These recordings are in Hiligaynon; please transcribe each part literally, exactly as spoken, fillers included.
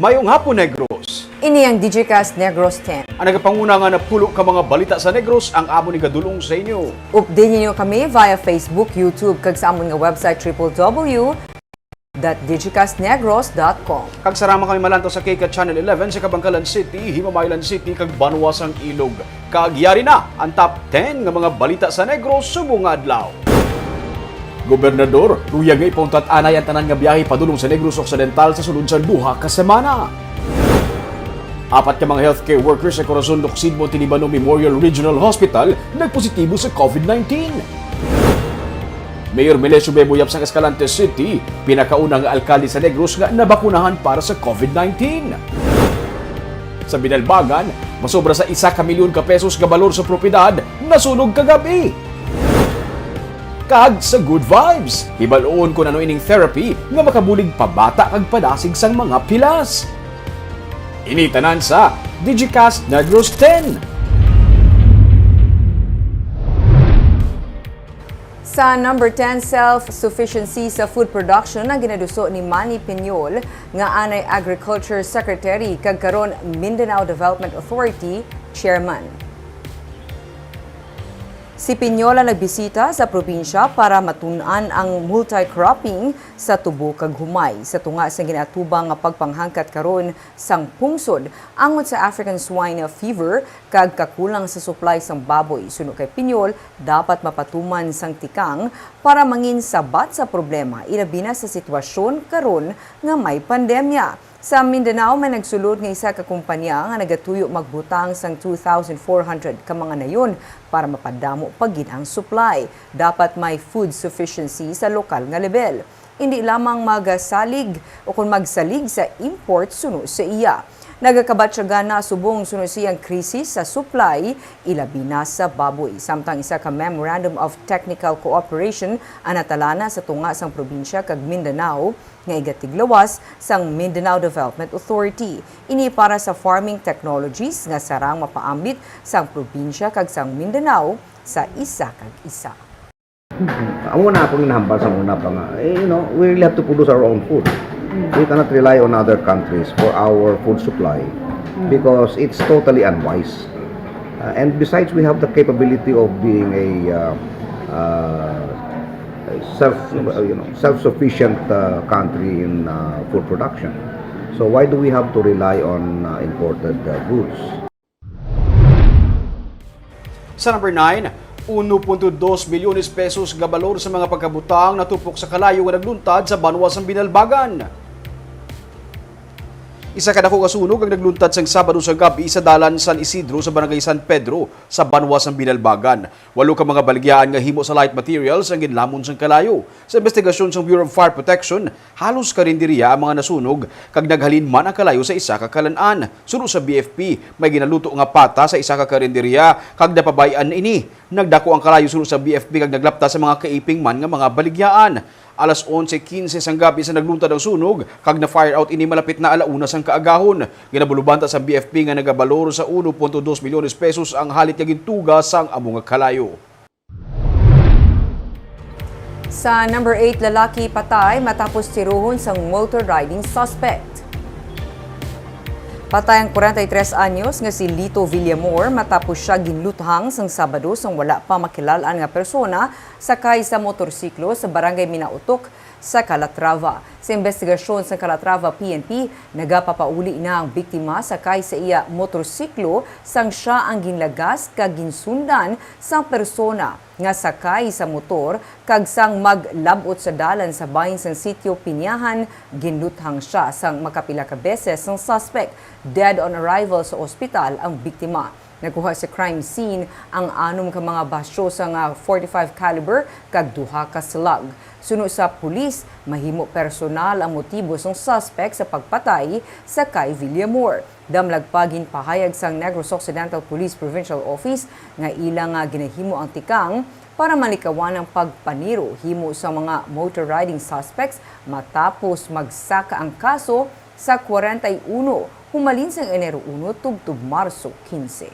Mayong hapon, Negros. Ini ang Digicast Negros ten. Ang nagapanguna nga napulo ka mga balita sa Negros ang amon igadulong sa inyo. Update ninyo kami via Facebook, YouTube, kag sa amon nga website, triple W dot digicast negros dot com. Kag sarang man kami malantaw sa K CAT Channel eleven sa Kabangkalan City, Himamaylan City, kag Banwa sang Ilog. Kag yari na ang top ten nga mga balita sa Negros subong nga adlaw. Gobernador, luyag nga ipauntat anay ang tanan nga biyahe padulong sa Negros Occidental sa sulod sa duha ka semana. Apat ka mga healthcare workers sa Corazon Doc Sitbon Tinibano Memorial Regional Hospital nagpositibo sa COVID nineteen. Mayor Melesio Bebo Yap sang Escalante City, pinakauna nga alkalde sa Negros nga nabakunahan para sa COVID nineteen. Sa Binalbagan, masobra sa isa ka milyon ka pesos nga balor sa propiedad nasunog kagab-i. Kag sa Good Vibes, hibaluon kon ano ining therapy nga makabulig pabata kag padasig sang mga pilas. Ini tanan sa Digicast Negros ten. Sa number ten, self-sufficiency sa food production ang ginaduso ni Manny Piñol, nga anay Agriculture Secretary kag karon Mindanao Development Authority Chairman. Si Piñol ang nagbisita sa probinsya para matun-an ang multi-cropping sa tubo kag humay, sa tunga sa ginaatubang nga pagpanghangkat karon sang pungsod angot sa African Swine Fever kag kakulang sa supply sang baboy. Suno kay Piñol, dapat mapatuman sang tikang para mangin sabat sa problema, ilabi na sa sitwasyon karon nga may pandemya. Sa Mindanao, may nagsulod nga isa ka kumpanya nga nagatuyo magbutang sang two thousand four hundred ka mga nayon para mapadamo pa gid ang supply. Dapat may food sufficiency sa lokal nga lebel. Indi lamang magasalig o kon magsalig sa import suno sa iya. Nagakabatyagan na subong suno sa iyang krisis sa supply, ilabi na sa baboy. Samtang isa ka Memorandum of Technical Cooperation ang natalana sa tunga sang probinsya kag Mindanao nga igatiglawas sang Mindanao Development Authority. Ini para sa farming technologies nga sarang mapaambit sang probinsya kag sang Mindanao sa isa kag isa. Amo na akong ginahambal sa una pa nga, eh, you know, we really have to produce our own food. We cannot rely on other countries for our food supply because it's totally unwise. Uh, and besides, we have the capability of being a, uh, uh, self, uh, you know, self-sufficient, uh, country in, uh, food production. So why do we have to rely on, uh, imported, uh, goods? Sa number nine, uno punto dos milyones pesos nga balor sa mga pagkabutang natupok sa kalayo nga nagluntad sa banwa sang Binalbagan. Isa ka dako nga sunog ang nagluntad sang Sabado sa gab-i sa Dalan San Isidro sa Barangay San Pedro sa banwa sang Binalbagan. Walo ka mga baligyaan nga himo sa light materials ang ginlamon sang kalayo. Sa investigasyon sang Bureau of Fire Protection, halos karinderya ang mga nasunog kag naghalin man ang kalayo sa isa ka kalan-an. Suno sa B F P, may ginaluto nga pata sa isa ka karinderya kag napabay-an ini. Nagdako ang kalayo suno sa B F P kag naglapta sa mga kaiping man nga mga baligyaan. Alas onse quince sang gab-i sa nagluntad ang sunog kag na-fire out ini malapit na ala una sang kaagahon. Ginabulubanta sa B F P nga nagabalor sa uno punto dos milyones pesos ang halit nga gintuga sang amo nga kalayo. Sa number eight, lalaki patay matapos tiruhon sang motor riding suspect. Patay ang kwarenta y tres anyos nga si Lito Villamor matapos siya ginluthang sang Sabado sang wala pa makilal-an nga persona sakay sa motorsiklo sa Barangay Minautok sa Calatrava. Sa investigasyon sa Calatrava P N P, nagapapauli na ang biktima sakay sa iya motorsiklo sang siya ang ginlagas kag ginsundan sang persona nga sakay sa motor kag sang maglab-ot sa dalan sa bahin sang Sitio Pinyahan, ginluthang siya sang makapila ka beses sang suspect. Dead on arrival sa ospital ang biktima. Nakuha sa crime scene ang anom ka mga basyo sang forty-five caliber kag duha ka slug. Suno sa pulis, mahimo personal ang motibo sang suspect sa pagpatay sa kay Villamor. Damlag pa, ginpahayag sang Negros Occidental Police Provincial Office nga ila nga ginahimo ang tikang para malikawan ang pagpaniro himo sa mga motor riding suspects matapos magsaka ang kaso sa kwarenta y uno humalin sang Enero uno tubtob Marso quince.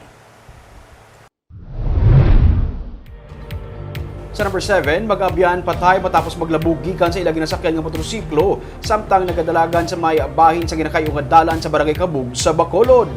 Sa number seven, mag-abyan patay matapos maglabog gikan sa ila ginasakyan nga motorsiklo samtang nagadalagan sa may bahin sa ginakayo nga dalan sa Barangay Kabug sa Bacolod.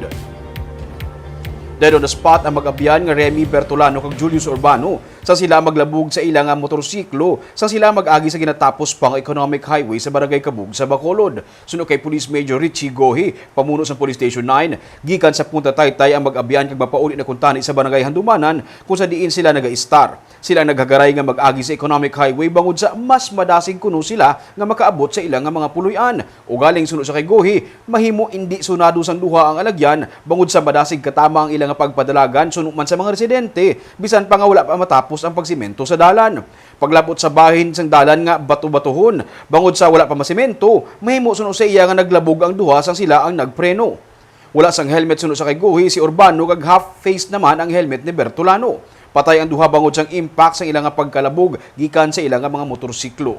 Dead on the spot ang mag-abyan nga Remy Bertolano kag Julius Urbano sa sila maglabog sa ila nga motorsiklo sa sila mag-agi sa ginatapos pa nga economic highway sa Barangay Kabug sa Bacolod. Suno kay Police Major Richie Gohi, pamuno sang Police Station nine, gikan sa Punta Taytay ang mag-abyan kag mapauli na kuntani sa Barangay Handumanan kung sa diin sila nagaistar. Sila ang naghagaray nga mag-agi sa economic highway bangod sa mas madasig kuno sila nga makaabot sa ila nga mga puloy-an. Ugaling suno sa kay Gohi, mahimo indi sunado sang duha ang alagyan bangod sa madasig katama ang ila nga pagpadalagan suno man sa mga residente, bisan pa nga wala pa matapos ang pagsemento sa dalan. Paglabot sa bahin sang dalan nga bato-batohon, bangod sa wala pa masemento, mahimo suno sa iya nga naglabog ang duha sang sila ang nagpreno. Wala sang helmet suno sa kay Guhi si Urbano kag half-face naman ang helmet ni Bertolano. Patay ang duha bangod sang impact sang ila nga pagkalabog gikan sa ila nga mga motorsiklo.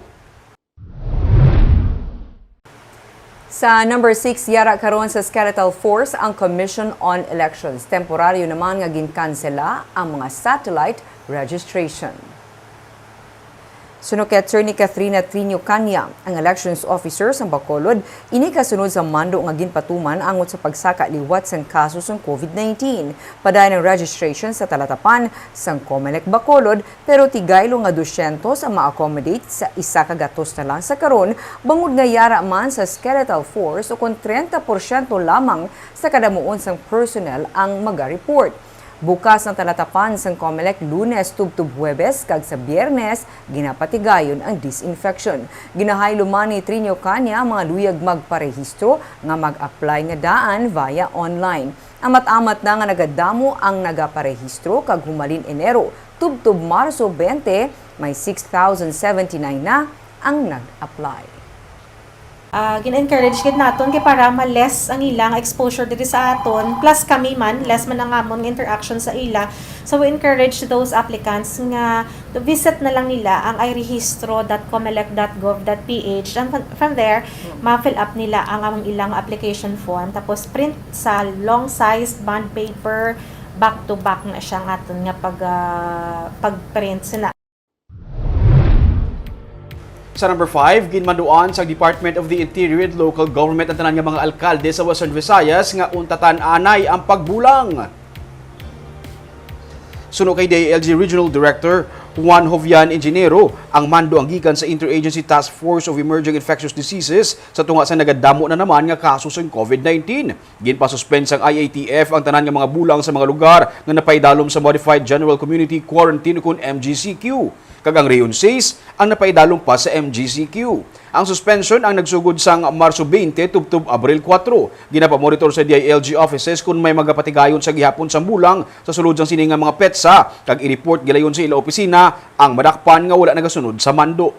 Sa number six, yara karon sa Skeletal Force ang Commission on Elections. Temporaryo naman nga ginkansela ang mga satellite registration. Suno kay Attorney Katrina Trinio Cania, ang elections officer sa Bacolod, ini kasunod sa mando nga ginpatuman angot sa pagsaka liwat sang kaso sang COVID nineteen. Padayon ang registration sa talatapan sang Comelec Bacolod, pero tigaylo nga dosyentos ang ma-accommodate sa isa ka gatos na lang sa karon, bangod nga yara man sa skeletal force ukon trenta porsyento lamang sa kadamuon sang personnel ang maga-report. Bukas ang talatapan sang Comelec Lunes tubtob Huwebes kag sa Biyernes ginapatigayon ang disinfection. Ginahaylo man ni Trinio Cania ang mga luyag magparehistro nga mag-apply nga daan via online. Amat-amat na nga nagadamo ang nagaparehistro kag humalin Enero tubtob Marso twenty, may six thousand seventy-nine na ang nag-apply. Ah, gin-encourage gid naton kay para ma-less ang ilang exposure diri sa aton. Plus kami man, less man ang amon nga interaction sa ila. So we encourage those applicants nga to visit na lang nila ang irehistro dot comelec dot gov dot ph. And from, from there, ma-fill up nila ang among ilang application form. Tapos print sa long-sized bond paper, back to back na siya ang aton nga pag, ah, pag-print. Sina Sa number five, ginmanduan sa Department of the Interior and Local Government ang tanan nga mga alkalde sa Western Visayas nga untatan anay ang pagbulang. Suno kay D I L G Regional Director Juan Jovian Ingeniero, ang mando ang gikan sa Interagency Task Force of Emerging Infectious Diseases sa tunga sa nagadamo na naman nga kaso sang COVID nineteen. Ginpasuspend sang I A T F ang tanan nga mga bulang sa mga lugar nga napaidalom sa Modified General Community Quarantine ukon M G C Q, kag ang Reunsays ang napaidalom pa sa M G C Q. Ang suspension ang nagsugod sang Marso twenty tubtob Abril kuwatro. Ginapamonitor sa D I L G offices kon may magapatigayon sa gihapon sang bulang sa sulod sang sini nga mga petsa, kag i-report gilayon sa ila opisina ang madakpan nga wala nagasunod sa mando.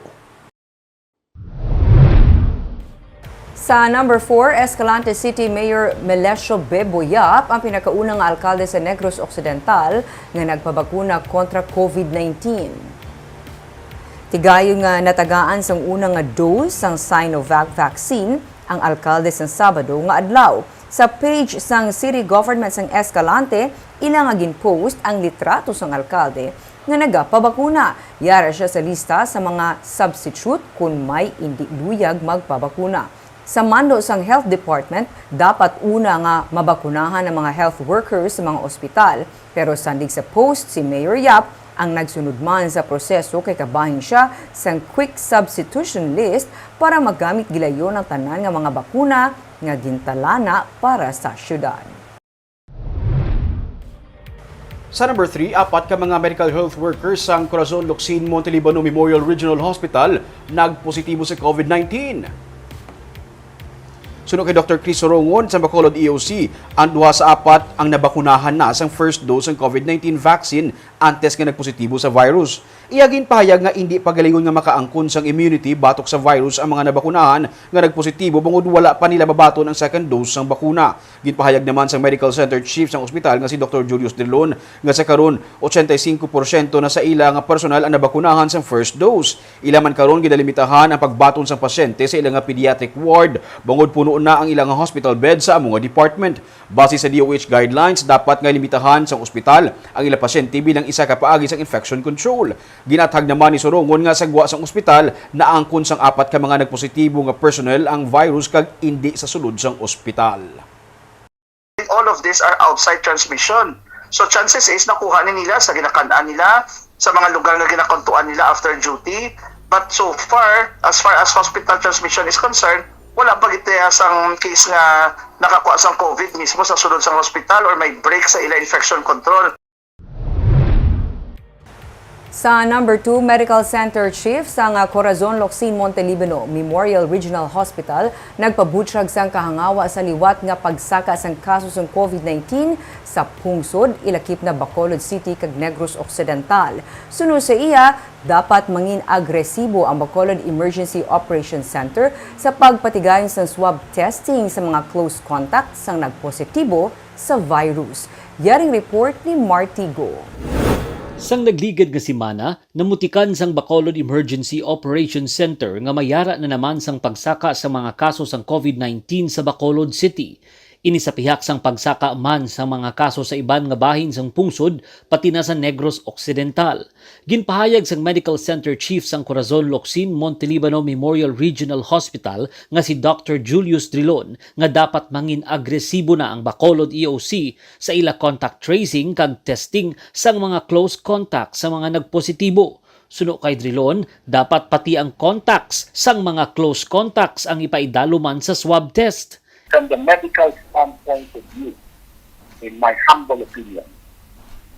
Sa number four, Escalante City Mayor Melesio Bebo Yap ang pinakauna nga alkalde sa Negros Occidental nga nagpabakuna kontra COVID nineteen. Tigayon nga natagaan sang una nga dose sang Sinovac vaccine ang alkalde sang Sabado nga adlaw. Sa page sang city government sang Escalante, ila nga gin-post ang litrato sang alkalde nga nagapabakuna. Yara sia sa lista sa mga substitute kon may indi luyag magpabakuna. Sa mando sang Health Department, dapat una nga mabakunahan ang mga health workers sa mga ospital. Pero sandig sa post, si Mayor Yap ang nagsunod man sa proseso kay kabahin sia sang quick substitution list para magamit gilayon ang tanan nga mga bakuna nga gintalana para sa syudad. Sa number three, apat ka mga medical health workers sang Corazon Locsin Montelibano Memorial Regional Hospital nagpositibo sa COVID nineteen. Suno kay Doktor Chris Sorongon sa Bacolod E O C, ang duha sa apat ang nabakunahan na sang first dose sang COVID nineteen vaccine antes nga nagpositibo sa virus. Iya ginpahayag nga indi pa gilayon nga makaangkon sang immunity batok sa virus ang mga nabakunahan nga nagpositibo bangod wala pa nila mabaton ang second dose sang bakuna. Ginpahayag naman sang medical center chief sang ospital nga si Doktor Julius Drilon nga sa karon, ochenta y cinco porsyento na sa ila nga personal ang nabakunahan sang first dose. Ila man karon ginalimitahan ang pagbaton sang pasyente sa ila nga pediatric ward bangod puno na ang ila nga hospital bed sa amo nga department. Base sa D O H guidelines, dapat nga limitahan sang ospital ang ila pasyente bilang isa ka paagi sang infection control. Ginathag naman ni Sorongon nga sa gwa sang ospital, naangkon sang apat ka mga nagpositibo nga personnel ang virus kag indi sa sulod sang ospital. All of these are outside transmission. So chances is nakuha ni nila sa ginakan-an nila, sa mga lugar nga ginakontuan nila after duty. But so far, as far as hospital transmission is concerned, wala pa gid sang case nga nakakuha sang COVID mismo sa sulod sang hospital or may break sa ila infection control. Sa number two Medical Center Chief sang Corazon Locsin Montelibano Memorial Regional Hospital, nagpabutyag sang kahangawa sa liwat nga pagsaka sang kaso sang COVID nineteen sa pungsod, ilakip na Bacolod City kag Negros Occidental. Suno sa iya, dapat mangin agresibo ang Bacolod Emergency Operation Center sa pagpatigayon sang swab testing sa mga close contact sang nagpositibo sa virus. Yaring report ni Marty Go. Sang nagligad nga semana, namutikan sang Bacolod Emergency Operation Center nga mayara na naman sang pagsaka sa mga kaso sang COVID nineteen sa Bacolod City. Ini sa pihak sang pagsaka man sang mga kaso sa iban nga bahin sang pungsod, pati na sa Negros Occidental. Ginpahayag sang Medical Center Chief sang Corazon Locsin Montelibano Memorial Regional Hospital nga si Doctor Julius Drilon nga dapat mangin agresibo na ang Bacolod E O C sa ila contact tracing kag testing sang mga close contact sa mga nagpositibo. Suno kay Drilon, dapat pati ang contacts sang mga close contacts ang ipaidalo man sa swab test. From the medical standpoint of view, in my humble opinion,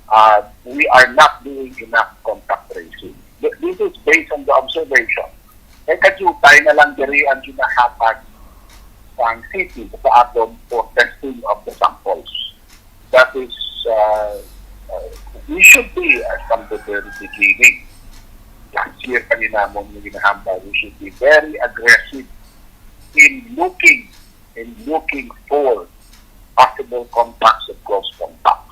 uh, we are not doing enough contact tracing. Th- This is based on the observation. Kay kadiutay na lang diri ang ginahatag sang city sa aton for testing of the samples. That is, uh, uh, we should be, uh, from the very beginning, last year pa ni namon nga ginahambal, we should be very aggressive in looking, in looking for possible contacts and close contacts.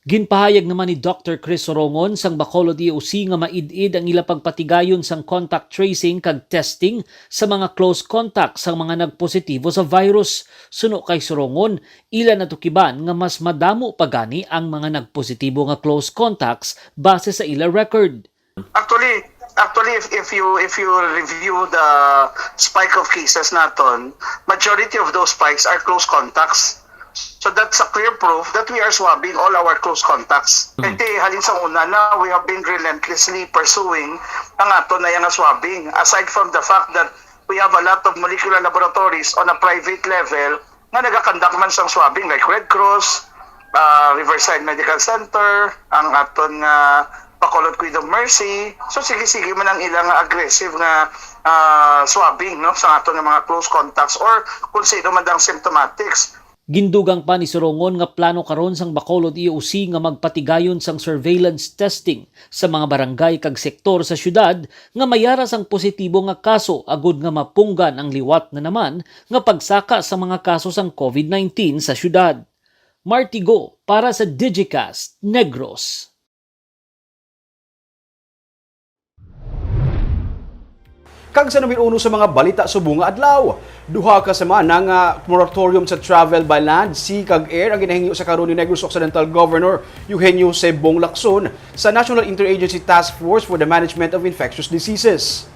Ginpahayag naman ni Doctor Chris Sorongon sang Bacolod E O C nga maid-id ang ila pagpatigayon sang contact tracing kag testing sa mga close contact sang mga nagpositibo sa virus. Suno kay Sorongon, ila natukiban nga mas madamo pa gani ang mga nagpositibo nga close contacts base sa ila record. Actually, actually if, if you if you review the spike of cases naton, majority of those spikes are close contacts. So that's a clear proof that we are swabbing all our close contacts. Kay halin sa una na, we have been relentlessly pursuing ang aton na nga swabbing. Aside from the fact that we have a lot of molecular laboratories on a private level nga nagakandak man sang swabbing, like Red Cross, ah, Riverside Medical Center, ang aton nga Bacolod Queen of Mercy. So sige-sige man ang ilang aggressive nga ah, swabbing, no, sa aton nga mga close contacts or kung sino man ang symptomatics. Gindugang pa ni Sorongon nga plano karon sang Bacolod E O C nga magpatigayon sang surveillance testing sa mga barangay kag sektor sa syudad nga mayara sang positibo nga kaso, agud nga mapunggan ang liwat na naman nga pagsaka sa mga kaso sang COVID nineteen sa syudad. Marty Go para sa Digicast Negros. Kag sa numero uno sa mga balita subong nga adlaw, duha ka semana nga moratorium sa travel by land, sea, kag air ang ginahingyo sa karon ni Negros Occidental Governor Eugenio Sebong Lacson sa National Interagency Task Force for the Management of Infectious Diseases.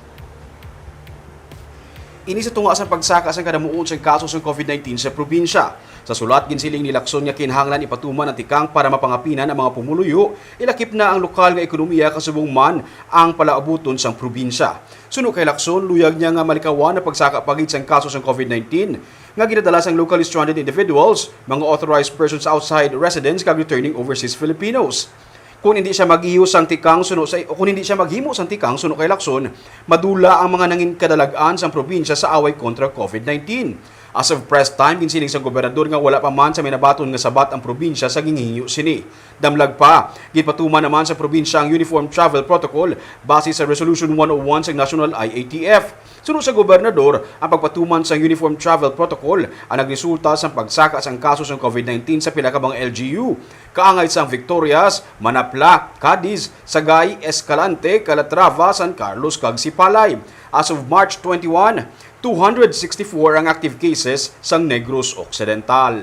Ini sa tunga sa pagsaka sang kadamuon sang kaso sang COVID nineteen sa probinsya. Sa sulat, ginsiling ni Lacson nga kinahanglan ipatuman ang tikang para mapangapinan ang mga pumuluyo, ilakip na ang lokal nga ekonomiya, kasubong man ang palaabuton sang probinsya. Suno kay Lacson, luyag niya nga malikawan ang pagsaka pa gid sang kaso sang COVID nineteen nga ginadala sang locally stranded individuals, mga authorized persons outside residence, kag returning overseas Filipinos. Kung hindi siya maghimo sang tikang suno sa, kung hindi siya maghimo sang tikang suno kay Lacson, madula ang mga nangin kadalag-an sang probinsya sa away kontra COVID nineteen. As of press time, ginsiling sang gobernador nga wala pa man sa may nabaton nga sabat ang probinsya sa ginhihingyo sini. Damlag pa, ginpatuman naman sa probinsya ang Uniform Travel Protocol base sa Resolution one oh one sang National I A T F. Suno sa gobernador, ang pagpatuman sang Uniform Travel Protocol ang nagresulta sang pagsaka sang kaso sang COVID nineteen sa pila ka mga L G U, kaangay sang Victorias, Manapla, Cadiz, Sagay, Escalante, Calatrava, San Carlos, kag Sipalay. As of March twenty-one, two hundred sixty-four ang active cases sang Negros Occidental.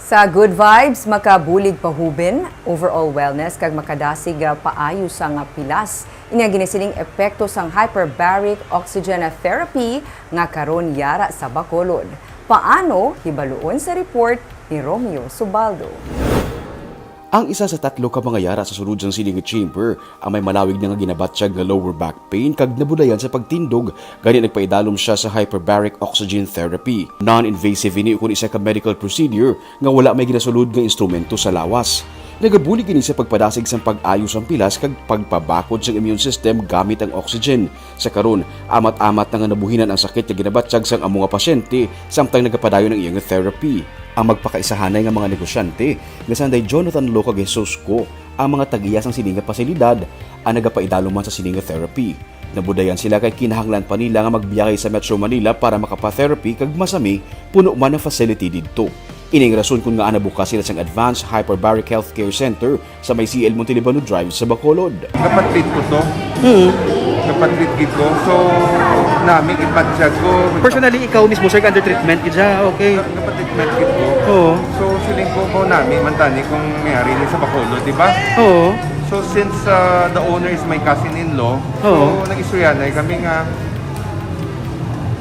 Sa good vibes, makabulig pahuben, overall wellness, kag makadasig, ah, paayo sang pilas. Ini ang ginasiling epekto sang hyperbaric oxygen therapy nga karon yara sa Bacolod. Paano? Hibaluon sa report ni Romeo Subaldo. Ang isa sa tatlo ka mga yara sa sulod sang sini nga chamber ang may malawig na nga ginabatyag nga lower back pain kag nabudayan sa pagtindog, gani nagpaidalom siya sa hyperbaric oxygen therapy. Non-invasive ini ukon isa ka medical procedure nga wala may ginasulod nga instrumento sa lawas. Nagabulig ini sa pagpadasig sang pag-ayo sang pilas kag pagpabakod sang immune system gamit ang oxygen. Sa karon, amat-amat na nga nabuhinan ang sakit nga ginabatyag sang amo nga pasyente samtang nagapadayon ang iya nga therapy. Ang magpakaisahanay nga mga negosyante nga sanday Jonathan Lo kag Jesus Go ang mga tag-iya sang sini nga pasilidad ang nagapaidalom man sa sini nga therapy. Nabudayan sila kay kinahanglan pa nila nga magbiyahe sa Metro Manila para makapa-therapy kag masami puno man ang facility didto. Ini ang rason kon ngaa nabukas sila sang Advanced Hyperbaric Healthcare Center sa may C L Montelibano Drive sa Bacolod. Kapatid ko to. Mm. Kapatid gid ko. So, nami ipatyag ko. Personally, ikaw mismo, sir, under treatment gid siya. Okay. Kapatid gid ko. Oo. So, siling ko ko nami man tani kung may ari ni sa Bacolod, di ba? Oo. So, since uh, the owner is my cousin-in-law, Oo. So, nag-istorya na kami nga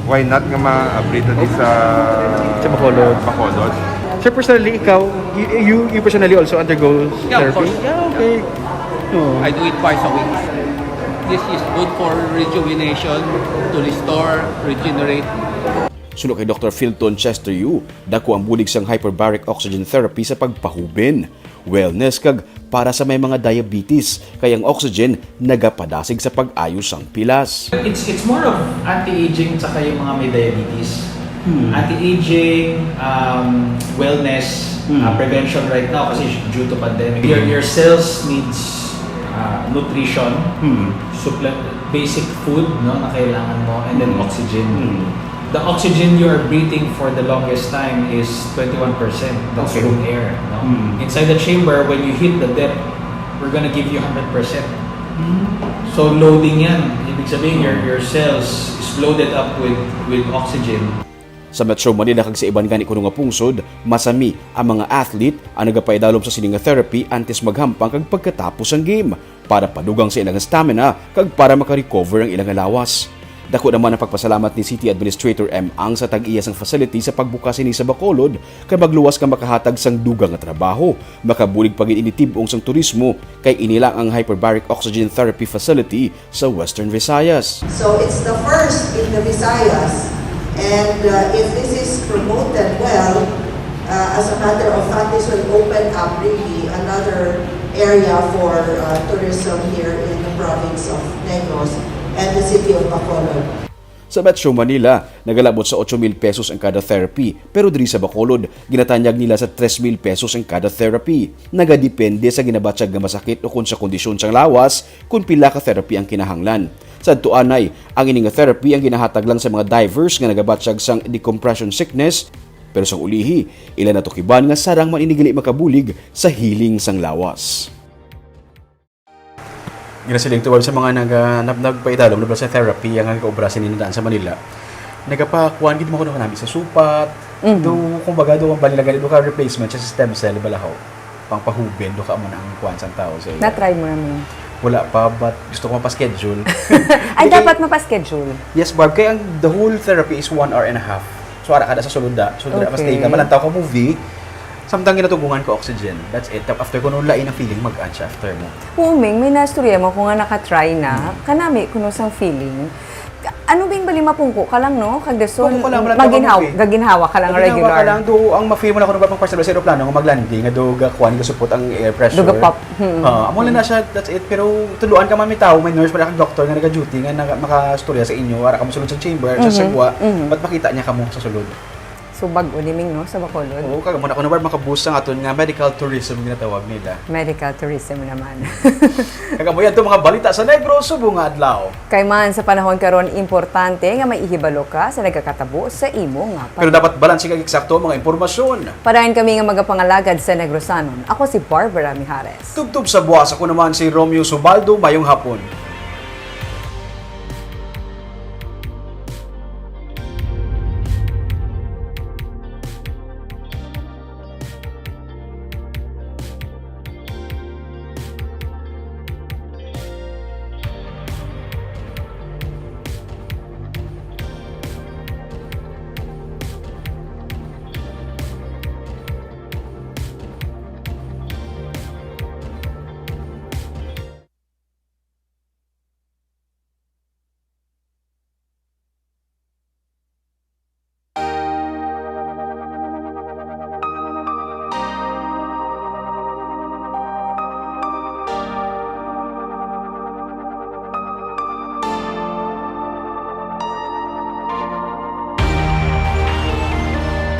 why not nga ma-abri ta di sa Sa Bacolod. Bacolod. Sir, personally, ikaw, you, you, you personally also undergo Yeah, of therapy? Course. Yeah, okay. Oo. I do it twice a week. This is good for rejuvenation, to restore, regenerate. Suno kay Doktor Philton Chester Yu, dako ang bulig sang hyperbaric oxygen therapy sa pagpahuben, wellness, kag para sa may mga diabetes, kay ang oxygen nagapadasig sa pag-ayo sang pilas. It's, it's more of anti-aging tsaka yung mga may diabetes. Hmm. Anti-aging, um, wellness, Hmm. uh, prevention right now kasi due to pandemic. Your, your cells needs, uh, nutrition, Hmm. supple-, basic food, no, na kailangan mo, and then Hmm. oxygen. Hmm. The oxygen you are breathing for the longest time is twenty-one percent. That's Okay. room air, no? Hmm. Inside the chamber, when you hit the depth, we're gonna give you hundred percent. Hmm. So, loading yan. Ibig sabihin, your, your cells is loaded up with, with oxygen. Sa Metro Manila kag sa iban gani kuno nga pungsod, masami ang mga athlete ang nagapaidalom sa sini nga therapy antes maghampang kag pagkatapos sang game, para padugang sa ilang stamina kag para makarecover ang ilang lawas. Dako naman ang pagpasalamat ni City Administrator M. Ang sa tag-iya sang facility sa pagbukas sini sa Bacolod, kay magluwas nga makahatag sang dugang nga trabaho. Makabulig pa gid ini tib-ong sang turismo, kay ini lang ang hyperbaric oxygen therapy facility sa Western Visayas. So it's the first in the Visayas, and, uh, if this is promoted well, uh, as a matter of fact, this will open up really another area for, uh, tourism here in the province of Negros and the city of Bacolod. Sa Metro Manila, nagalabot sa otso mil pesos ang kada therapy, pero diri sa Bacolod, ginatanyag nila sa tres mil pesos ang kada therapy. Nagadepende sa ginabatyag nga masakit ukon sa kondisyon sang lawas kon pila ka therapy ang kinahanglan. Sa adtuanay, ang ini nga therapy ang ginahatag lang sa mga divers nga nagabatyag sang decompression sickness, pero sang ulihi, ila natukiban nga sarang man ini gali makabulig sa healing sang lawas. Ginasiling tubag sa mga naga-, nag-, nagpaidalom na sa therapy ang nag-obra sini daan sa Manila. Nagapakuan gid mo kuno kanami sa supat. Mhm. Do, kumbaga, do, bali lang gani, do ka replacement siya sa stem cell, balahaw. Pangpahuben, do ka mo na ang kuan sang tao sa iya. Na-try mo na mo? Wala pa, but gusto ko mapa-schedule. Ay, Hindi kay dapat mapa-schedule? Yes, Barb. Kaya ang, the whole therapy is one hour and a half. So, ara ka na sa sulod da. So, dira ka Okay. stay ka. Malantaw ka movie. Samtang ginatugungan ka oxygen. That's it. Tap-, after kuno, lain ang feeling mag-an siya after mo. Oo, Ming, may naistorya mo ko nga naka-try na. Hmm. Kanami, kuno sang feeling. Ano bing bali mapungko ka lang, no? Kag dason, Pungko ka lang, wala tawag maginhaw-, mo, eh. gaginhawa ka lang Gaginhawa ka regular. lang, do, ang ma-feel mo na kuno ba pang first sa aeroplano, nga maglandi, nga do, ga-, kuan, ga-support ang air pressure. Do ga-pop. Hmm. Ah, amo na Hmm. na siya, that's it. Pero tuluan ka man, may tao, may nurse, wala kang doctor nga naga-duty, nga naga-, makaistorya sa inyo, ara ka mosulod sa chamber, sa Mhm. sagwa, Mhm. ba't makita niya kamo sa sulod? So, bag-o ni Ming, no, sa Bacolod? Oo, kag amo na kuno, Barb, maka-boost ang aton nga medical tourism ginatawag nila. Medical tourism naman. Kag amo yan to mga balita sa Negros subong nga adlaw. Kay man sa panahon karon, importante nga may ihibalo ka sa nagakatabo sa imo nga Pero pag- dapat balanse kag eksakto ang mga impormasyon. Padayon kami nga magapangalagad sa Negrosanon. Ako si Barbara Mijares. Tubtob sa buwas, ako naman si Romeo Subaldo. Mayong hapon.